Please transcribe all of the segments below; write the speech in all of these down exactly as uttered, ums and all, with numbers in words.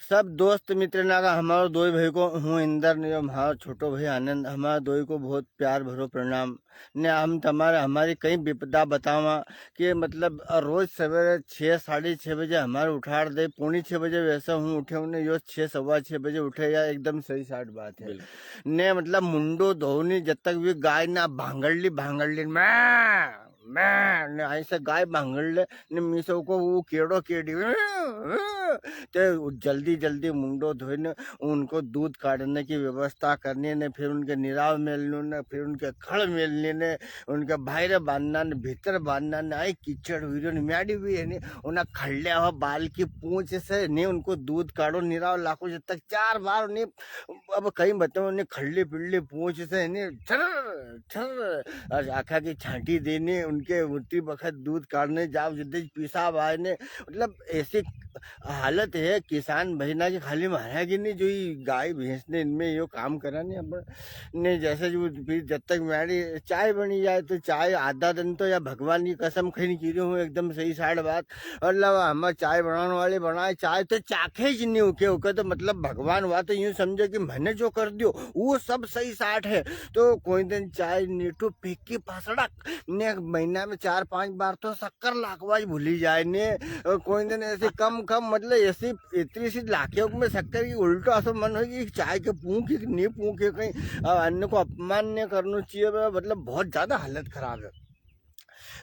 सब दोस्त मित्र ना का हमारो दोई भाई को, हूँ इंदर ने जो हमारो छोटो भाई आनंद, हमारा दोई को बहुत प्यार भरो प्रणाम। ने हम तमारे हमारी कई विपदा बतावा कि मतलब रोज सवेरे छः, साढ़े छः बजे हमारे उठाड़ दे, पौनी छः बजे वैसे हूँ उठे हूँ ने, यो छः, सवा छः बजे उठे या एकदम सही साठ बात है। बिल्कुल। ने मतलब मुंडो धोनी जब तक भी गाय ना भांगड़ ली, भांगड़ ली, मैं, मैं, ने ऐसे गाय भांगड़ ले, ने मीसो को वो केड़ो केड़ी, तो जल्दी जल्दी मुंडो धोई ने उनको दूध काढ़ने की व्यवस्था करनी ने, फिर उनके निराव मेलनो ने, फिर उनके खड़ मेलने ने, उनके बाहर बांधना ने, भीतर बांधना ने, आई कीचड़ हुई रही ने, म्याड़ी भी है ने, उन्हें खड़ले हो बाल की पूंछ से ने उनको दूध काढ़ो, निराव लाखो जब तक चार बार ने, अब कई बताऊं ने, खड़ली पिड़ली पूंछ से ने, छर, छर, और आखा की छांटी देने, उनके उठती बखत दूध काढ़ने जाओ, जिद्दे पेशाब आए ने, मतलब ऐसी हालत है किसान भाई ना कि खाली म्हारा की नहीं, जो ये गाय भैंस ने इनमें यो काम करा ने अपन ने, जैसे जो फिर जब तक म्याड़ी चाय बनी जाए तो चाय आधा दिन तो या भगवान की कसम खाई ने की रही हूँ एकदम सही साठ बात। मतलब हम चाय बनाने वाले बनाए, चाय तो चाखे ही नहीं उके, उके तो मतलब भगवान हुआ तो यूं समझो कि मैंने जो कर दियो वो सब सही साठ है। तो कोई दिन चाय नीटू फीकी फसड़क ने महीना में चार पांच बार तो शक्कर लाखवा ही भूली जाए ने। अ, कोई दिन ऐसे कम कम मतलब ऐसी इतनी सी लाखे में शक्कर की उल्टो असो मन हो कि चाय के पूं के नहीं पूं के कहीं, अ, अन्य को अपमान नहीं करना चाहिए। मतलब बहुत ज्यादा हालत खराब है।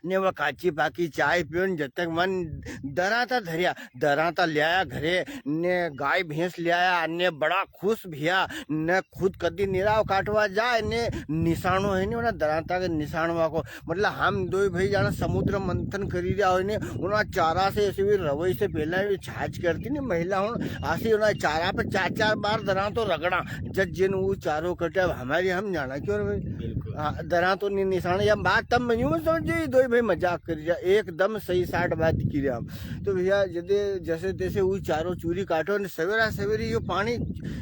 ने वो काची पाकी चाय पियो ने जब तक मन दराता धरिया, दराता ल्याया घरे, ने गाय भैंस ल्याया, ने बड़ा खुश भिया, ने खुद कदी निराव काटवा जाए, ने निशानो है नी, उना दराता के निशानवा को, मतलब हम दोई भाई जाना समुद्र मंथन करी रहा हो ने, उना चारा से ऐसे भी रवई से पहला भी छाछ करती ने महिला हो, आसी उना चारा पे चार चार बार दरा तो रगड़ा, जद जिन वो चारो कटे, अब हमारी हम जाना क्यों रे भाई? बिल्कुल। हाँ, दरा तो नहीं निशान, या बात तब मैं यूं समझ जाइए, दोई भाई मजाक करी जा, एकदम सही साठ बात की रहा हम। तो भैया, जदे जैसे तैसे वो चारो चूरी काटो ने, सवेरा सवेरी यो पानी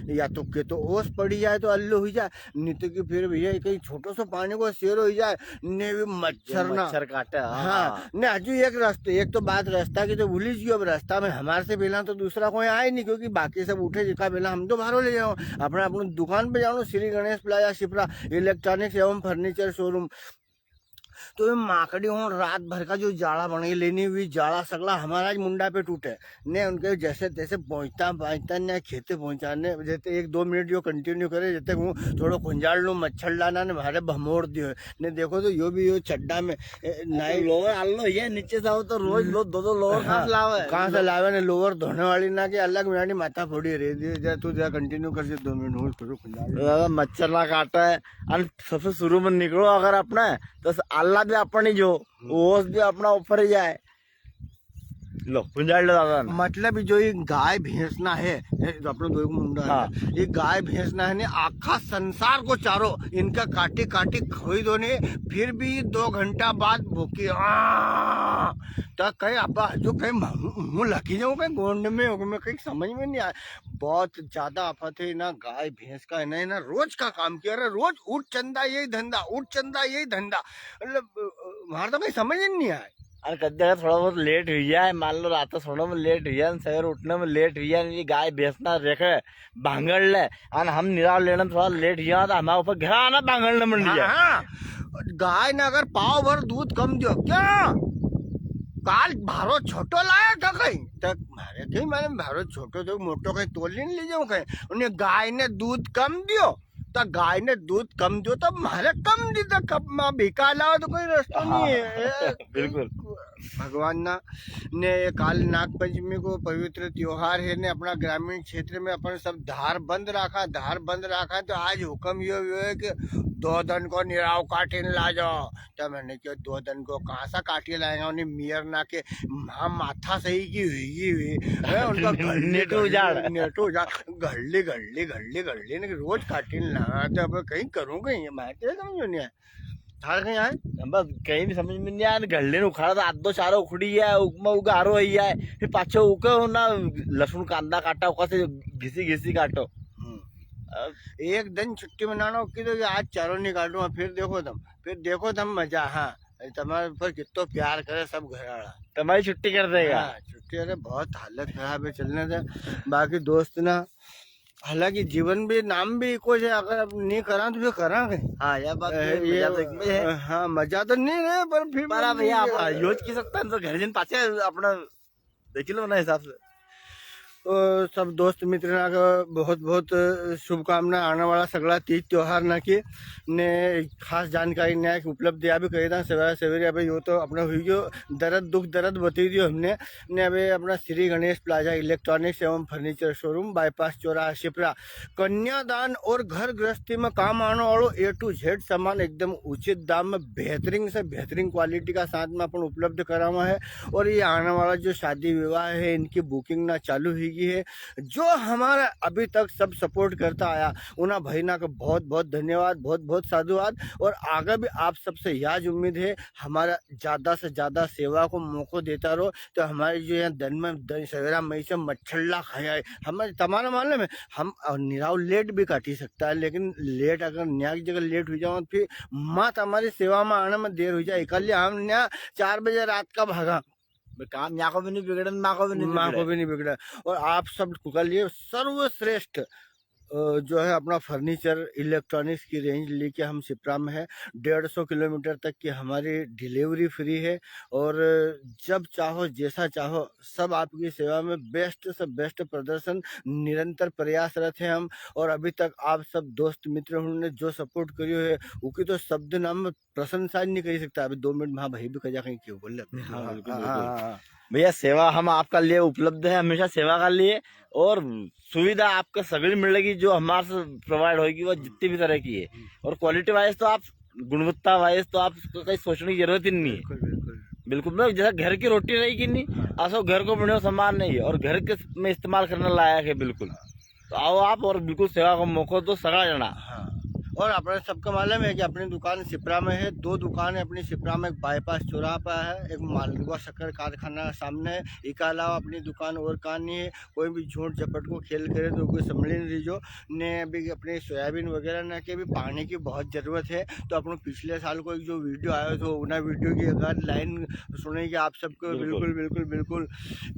या तो के तो ओस पड़ी जाए तो अल्लो हुई जाए, नहीं तो कि फिर भैया कहीं छोटो सो पानी को शेर हुई जाए, ने भी मच्छर ना। मच्छर काटे, हाँ, हाँ। हाँ। ने हजू एक रास्ते, एक तो बात रास्ता की तो भूली जियो, अब रास्ता में हमारे से पहला तो दूसरा कोई आए नहीं, क्योंकि बाकी सब उठे जिका पहला हम तो बाहरों ले जाओ, अपना अपनी दुकान पे जाओ, श्री गणेश प्लाजा शिप्रा इलेक्ट्रॉनिक्स एवं फर्नीचर शोरूम। तो ये माकड़ी होन रात भर का जो जाला बने लेनी हुई, जाला सगला हमारा ज मुंडा पे टूटे। ने उनके जैसे तैसे पहुंचता, पहुंचता ने खेते पहुंचाने, जैसे एक दो मिनट जो कंटिन्यू करे, जैसे हूँ थोड़ो खुंजाल लूँ, मच्छर लाना ने मारे भमोड़ दियो। ने देखो तो यो भी यो चड्डा में, ए, नाई लोवर आलो ये नीचे जाओ तो रोज लो, दो दो लोवर कहाँ से लावे? कहाँ से लावे ने लोवर धोने वाली ना के अलग मेरी माथा फोड़ी रे दी। जा तू जा कंटिन्यू कर दे दो मिनट, हूँ थोड़ो खुंजाल लूँ। दादा मच्छर ना काटे है, अन सबसे शुरू में निकलो अगर अपने, तो आला भी अपनी जो, ओस भी अपना ऊपर ही जाए। लो, गुंजाड़ लो दादा ने। मतलब जो ये गाय भैंस ना है, ये जो अपने दोई को मुंडा है, हाँ। ये गाय भैंस ना है ने, आखा संसार को चारो इनका काटी काटी खोई दो ने, फिर भी दो घंटा बाद भूखी, आ, तो कहीं अब जो कहीं मुंह, मुंह लगी जाऊं कहीं गोंड में, मैं कहीं समझ में नहीं आया। बहुत ज्यादा आफत है ना गाय भैंस का, है ना, है ना, रोज का काम किया रे, रोज उठ चंदा यही धंधा, उठ चंदा यही धंधा। मतलब, अ, अ, हमारा तो कहीं समझ ही नहीं आया। अरे कद्दे का थोड़ा बहुत लेट हुई जाए, मान लो रात सोने में लेट हुई जाए, सवेरे उठने में लेट हुई जाए, ये गाय भैंस ना रेखे भांगड़ ले, अन हम निराव लेने में थोड़ा लेट हुई जाए, तो हमारे ऊपर घरा आना भांगड़ ने मंडी जाए। हाँ, गाय ने अगर पाव भर दूध कम दियो, क्या? काल भारो छोटो लाया क्या कहीं? तो मारे कहीं मालूम, भारो छोटो तो मोटो कहीं तोली ने ले जाऊं कहीं। उन्हें गाय ने दूध कम दियो, तो गाय ने दूध कम दियो, तो मारे कम दी, तो कप में भिका लाओ, तो कोई रास्ता हाँ, नहीं है। बिल्कुल। भगवान ना ने ये काल नाग पंचमी को पवित्र त्योहार है ने, अपना ग्रामीण क्षेत्र में अपन सब धार बंद रखा, धार बंद रखा, तो आज हुक्म यो, यो है कि दो दिन को निराव काटिन ला जाओ। तो मैंने क्यों दो दिन को कहाँ सा काटी लाएगा, उन्हें मियर ना के माँ माथा सही की हुई, हुई है, उनका घड़ले, नेटू उजाड़। घड़ले, नेटू उजाड़, घड़ले, घड़ले, घड़ले, घड़ले, ने रोज काटिन ला, तो अब कहीं करूँ कहीं, मैं तेरे समझ में नहीं आया। थार कहीं आए? बस कहीं भी समझ में नहीं आया, घड़ले ने उखाड़ा था, आधो चारो उखड़ी है, उकमा उगारो ही है, फिर पाछो उके ना लहसुन कांदा काटा, उका से घिसी घिसी काटो। हम्म। अब एक दिन छुट्टी मनाना, उकी तो कि आज चारो नहीं काटूंगा, फिर देखो तुम, फिर देखो तुम मजा, हाँ। अरे, तमारे ऊपर कितो प्यार करे सब घर वाला। तमारी छुट्टी कर देगा। हाँ, छुट्टी, अरे, बहुत हालत खराब है चलने दे। बाकी दोस्त ना, हालांकि जीवन भी, नाम भी इको है, अगर अब नी करा तो फिर करा के? हाँ, यह बात तो ए, है, ये, मजा तो एक में है। हाँ, मजा तो नी है, पर फिर पर भी अब भैया, ये आप use की सकता है, तो घर जन पाछे अपना देख लो ना हिसाब से। तो सब दोस्त मित्र ना को बहुत बहुत शुभकामना, आने वाला सगला तीज त्योहार ना की ने खास जानकारी न्याय की उपलब्धि भी करी था सवेरे सवेरे। अबे यो तो अपना हुई गयो दर्द, दुख दर्द बता दियो हमने। ने अबे अपना श्री गणेश प्लाजा इलेक्ट्रॉनिक्स एवं फर्नीचर शोरूम, बाईपास चौराहा, शिप्रा। कन्यादान और घर गृहस्थी में काम आने वालों A to Z सामान एकदम उचित दाम में बेहतरीन से बेहतरीन क्वालिटी का साथ में अपन उपलब्ध करावा है। और ये आने वाला जो शादी विवाह है, इनकी बुकिंग ना चालू हुई है। जो हमारा अभी तक सब सपोर्ट करता आया, उन्हें भाई ना का बहुत बहुत धन्यवाद, बहुत बहुत साधुवाद। और आगे भी आप सबसे याज उम्मीद है, हमारा ज्यादा से ज्यादा सेवा को मौको देता रहो, तो हमारे जो यहाँ दन में दन सवेरा मई से मच्छरला खाया है, हमारे तमारा मालूम है, हम, अ, निराव लेट भी काटी सकता है, लेकिन लेट अगर न्या की जगह लेट हुई जाओ, तो फिर माँ तमारी सेवा में आने में देर हुई जाए। इकल्ले हम न्या चार बजे रात का भागा। भाई, काम न्या को भी नी बिगड़े, माँ को भी नी माँ को बिगड़े। भी नी बिगड़ा। और आप सब के लिए सर्वश्रेष्ठ, अ, जो है अपना फर्नीचर, इलेक्ट्रॉनिक्स की रेंज लेके हम सिपरा में है। डेढ़ सौ किलोमीटर तक की हमारी डिलीवरी फ्री है और जब चाहो, जैसा चाहो, सब आपकी सेवा में बेस्ट से बेस्ट प्रदर्शन, निरंतर प्रयासरत हैं हम। और अभी तक आप सब दोस्त मित्र हुण ने जो सपोर्ट करियो है, उकी तो शब्द नाम प्रशंसा नी करी सकता। अभी दो मिनट में हाँ भाई भी कजा कहीं क्यों बोल ले। हाँ, हाँ, बिल्कुल, हाँ, बिल्कुल। हाँ, हाँ। भैया, सेवा हम आपका लिए उपलब्ध है, हमेशा सेवा का लिए, और सुविधा आपको सगली मिलेगी जो हमारे से प्रोवाइड होगी, वो जितनी भी तरह की है। हम्म। और क्वालिटी वाइज तो आप, गुणवत्ता वाइज तो आपको कहीं सोचने की जरूरत ही नहीं है। बिल्कुल, बिल्कुल। बिल्कुल, मतलब जैसा घर की रोटी रहेगी नहीं, हाँ। असो घर को बने सामान नहीं है, और घर के में इस्तेमाल करने लायक है बिल्कुल। हाँ। तो आओ आप और बिल्कुल सेवा को मौको दो सगला जना। हाँ। और अपने सबको मालूम है कि अपनी दुकान सिपरा में है, दो दुकान है अपनी सिपरा में, एक बाईपास चौराहा पर है, एक मालवा शक्कर कारखाना सामने है। इका अलावा अपनी दुकान और कहाँ नहीं है। कोई भी झूठ झपट को खेल करे तो कोई संभली नहीं रही जो ने अभी अपने सोयाबीन वगैरह ना के भी पानी की बहुत जरूरत है। तो अपनो पिछले साल को एक जो वीडियो आयो थो, उना वीडियो की अगर लाइन सुनेगी आप सबको, बिल्कुल। बिल्कुल, बिल्कुल, बिल्कुल।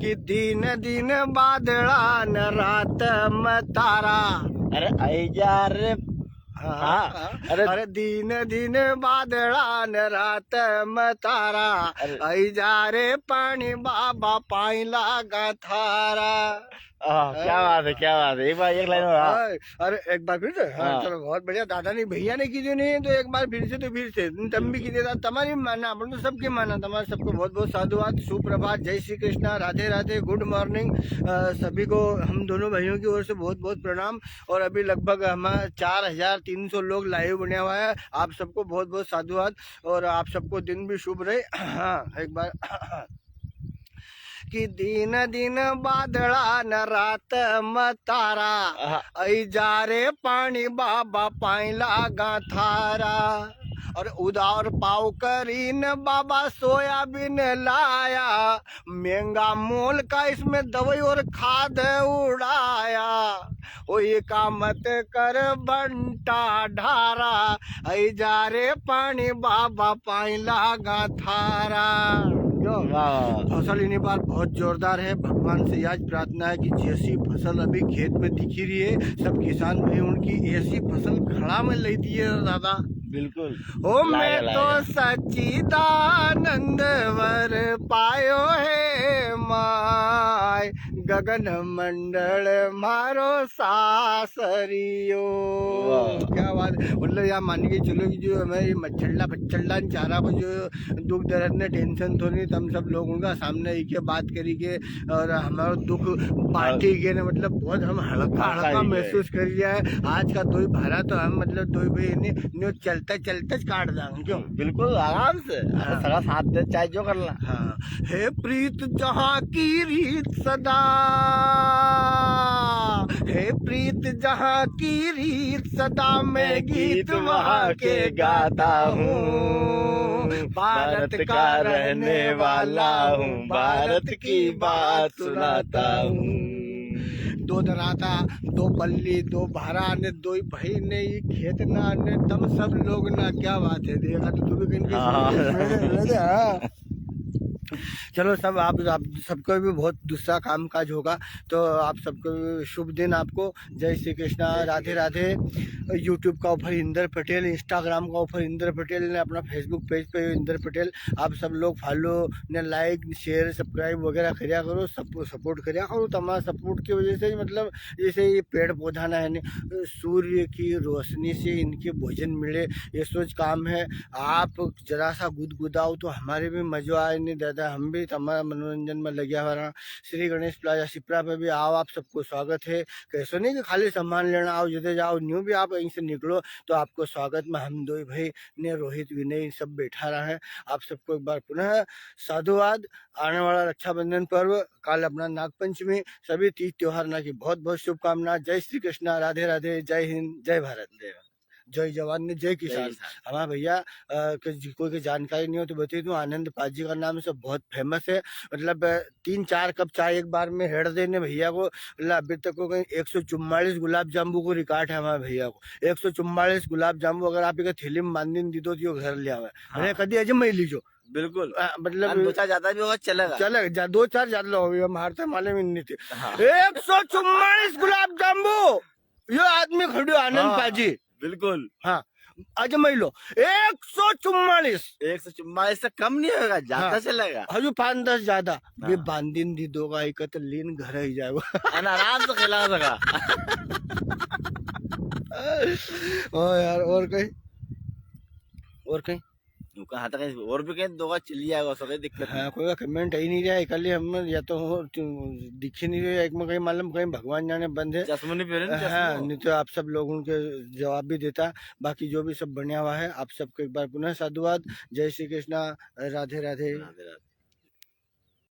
कि दिन दिन बादला न रात में तारा। अरे आई जा रे। हाँ, हाँ, हाँ। अरे अरे दिन दिन बादला न रात में तारा। अरे। आई जा रे पानी बाबा पाई लागा थारा। आह, क्या हाँ। बात है, क्या बात है। एक बार एक लाइन और, हाँ। हाँ, अरे एक बार फिर से, हाँ, हाँ। चलो, बहुत बढ़िया। दादा ने, भैया ने कीधो नहीं, तो एक बार फिर से, तो फिर से। तम भी कीधो, तमारी माना, अपन तो सबकी माना। तमारे सबको बहुत बहुत साधुवाद, सुप्रभात, जय श्री कृष्णा, राधे राधे, गुड मॉर्निंग। अ, सभी को हम दोनों भाइयों की ओर से बहुत बहुत प्रणाम। और अभी लगभग हमारा चार हजार तीन सौ लोग लाइव बने हुआ है। आप सबको बहुत बहुत साधुवाद और आप सबको दिन भी शुभ रहे। हाँ, एक बार कि दिन दिन बादला न रात में तारा, आहा। आई जा रे पानी बाबा पाई लागा थारा। और उधार पाव करीन बाबा सोयाबीन लाया, महंगा मोल का इसमें दवाई और खाद उड़ाया। ओ ये का मत कर बंटा ढारा, आई जा रे पानी बाबा पाई लागा थारा। क्यों? वाह। फसल इन्हीं बार बहुत जोरदार है। भगवान से याज प्रार्थना है कि जैसी फसल अभी खेत में दिखी रही है, सब किसान भाई उनकी ऐसी फसल खड़ा में ले दिए दादा। बिल्कुल। ओ लागे, मैं तो लागे। सच्चिदानंद वर पायो है माय, गगन मंडल मारो सासरियो। वाह। क्या बात है। मतलब, यार, मान के चलो कि जो हमें ये मच्छरला, पच्छरला, चारा को जो दुख दर्द ने टेंशन थो नहीं, तम सब लोग उनका सामने एक बात करी के और हमारा दुख बांटी के ने, मतलब, बहुत हम हल्का, हल्का हल्का ही है। महसूस कर लिया है। आज का दोई भारा तो हम, मतलब, दोई भाई ने, ने चलता, चलता च काट दांगे, क्यों? बिल्कुल, आराम से। हाँ। सगला साथ दे, चाहे जो कर ला। हाँ। हे प्रीत जहाँ की रीत सदा, हे प्रीत जहाँ की रीत सदा, मैं गीत वहाँ के गाता हूँ। भारत का रहने वाला हूँ, भारत की बात सुनाता हूँ। दो दराता, दो बल्ली, दो भारा ने दो ही भाई ने ये खेत ना ने तम सब लोग ना, क्या बात है। देखा तो तू भी कहीं हाँ। ले दे, हाँ। चलो सब, आप, आप सबको भी बहुत दूसरा काम काज होगा, तो आप सबको भी शुभ दिन आपको। जय श्री कृष्णा, राधे राधे। YouTube का ऊपर इंदर पटेल, Instagram का ऊपर इंदर पटेल ने अपना Facebook page पे इंदर पटेल। आप सब लोग follow ने like, share, subscribe वगैरह करिया करो, सब support करिया करो। तमारा support की वजह से ही, मतलब, जैसे ये पेड़ पौधा ना है ने, सूर्य की रोशनी से इनके भोजन मिले, ये सोच काम है। आप जरा सा गुदगुदाओ तो हमारे भी मजो आए ने दादा, हम भी तमारा मनोरंजन में लग्या हुआ रहा। श्री गणेश प्लाजा सिपरा पे भी आओ, आप सबको स्वागत है। कैसो नहीं कि खाली सामान लेना आओ, जदे जाओ, न्यू भी आप यहीं से निकलो तो आपको स्वागत में हम दो ही भाई ने रोहित विनय सब बैठा रहा है। आप सबको एक बार पुनः साधुवाद। आने वाला रक्षाबंधन पर्व, काल अपना नागपंचमी, सभी तीज त्योहार ना की बहुत बहुत शुभकामना। जय श्री कृष्णा, राधे राधे, जय हिंद, जय भारत। जय भारत। जय जवान ने जय जय किसान। किसान। हमारा भैया, अ, के जी-, कोई के जानकारी नहीं हो तो बता दूं, आनंद पाजी का नाम से बहुत famous है। मतलब, अ, तीन चार कप चाय एक बार में हेड़ देने भैया को। मतलब, अभी तक को कहीं एक सौ चुम्मालीस गुलाब जामुन को record है हमारे भैया को। एक सौ चुम्मालीस गुलाब जामुन अगर आप एक थैली में बांधी ने दी दो तो यो घर ले आवे। हाँ। अरे, कदी अजमाई लीजो। बिल्कुल। आ, मतलब, अन दो चार ज्यादा भी होगा, चलेगा। चलेगा, जा-, दो चार ज्यादा होगा, मारते माले में नहीं थे। हाँ। एक सौ चुम्मालीस गुलाब जामुन, यो आदमी खड़ो आनंद हाँ, पाजी। बिल्कुल। हाँ, अजमाई लो, एक सौ चुम्मालीस। एक सौ चुम्मालीस से कम नहीं होगा, ज्यादा हाँ। चलेगा। हजू पाँच दस ज्यादा। हाँ। वे बांधीन दी दोगा, एक तो लीन घर ही जाएगा। अन आराम से खिला सका। ओ यार, और कहीं? और कहीं? यूं कहा था कहीं और भी कहीं दोगा चली जाएगा, उसका कोई दिक्कत हाँ, नहीं। कोई का comment ही नहीं रहा, इकल्ले हम या तो हो, तो दिख ही नहीं रहे, एक में कहीं मालूम कहीं भगवान जाने बंद है। चश्मा नहीं पहने ना, हाँ, चश्मा। नहीं तो आप सब लोग उनके जवाब भी देता। बाकी जो भी सब बन्या हुआ है, आप सबको एक बार पुनः साधुवाद, जय श्री कृष्णा, राधे राधे। राधे राधे।